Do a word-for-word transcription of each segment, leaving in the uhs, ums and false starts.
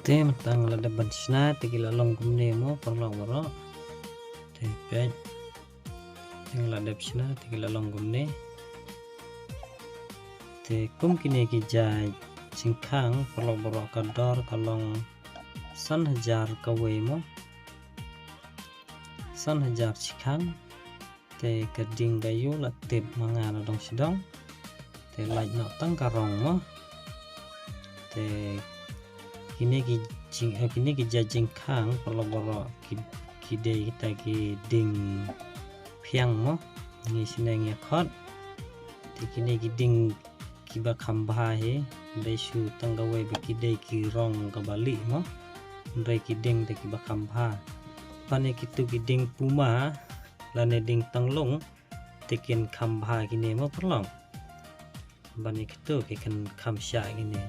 Te mynta nga la dep ban shna te ki la long kumne mo paralok baroh. Te peit. Te nga la dep shna te ki la long kumne. Te kum kine ki jait jingkhang paralok baroh ka dor ka long san hajar kawei mo. San hajar shikhang. Te ka ding ka ïoh la tip ma nga na dong sdang. Te lait noh tang ka rong mo. Te kine ki jing eh, kine ki jait jingkhang paralok baroh ki, ki dei kita ki ding phiang mo. Ngi shane ngi khot. Te kine ki ding kiba kham bha hi, dei shu tang kawei ba ki dei ki rong kaba lieh mo. Hynrei ki ding te kiba kham bha. Bad ïa kitu ki ding puma lane ding tanglung te kin kham bha kine mo paralok. Bad ïa kitu ki kan kham shah kine.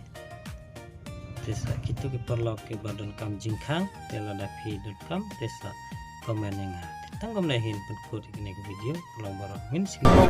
Te sa kitu ki paralok kiba donkam jingkhang te lada phi donkam te sa comment ïa nga. Te tang kumne hi ban pynkut ïa kine ki video paralok baroh. Ngin sa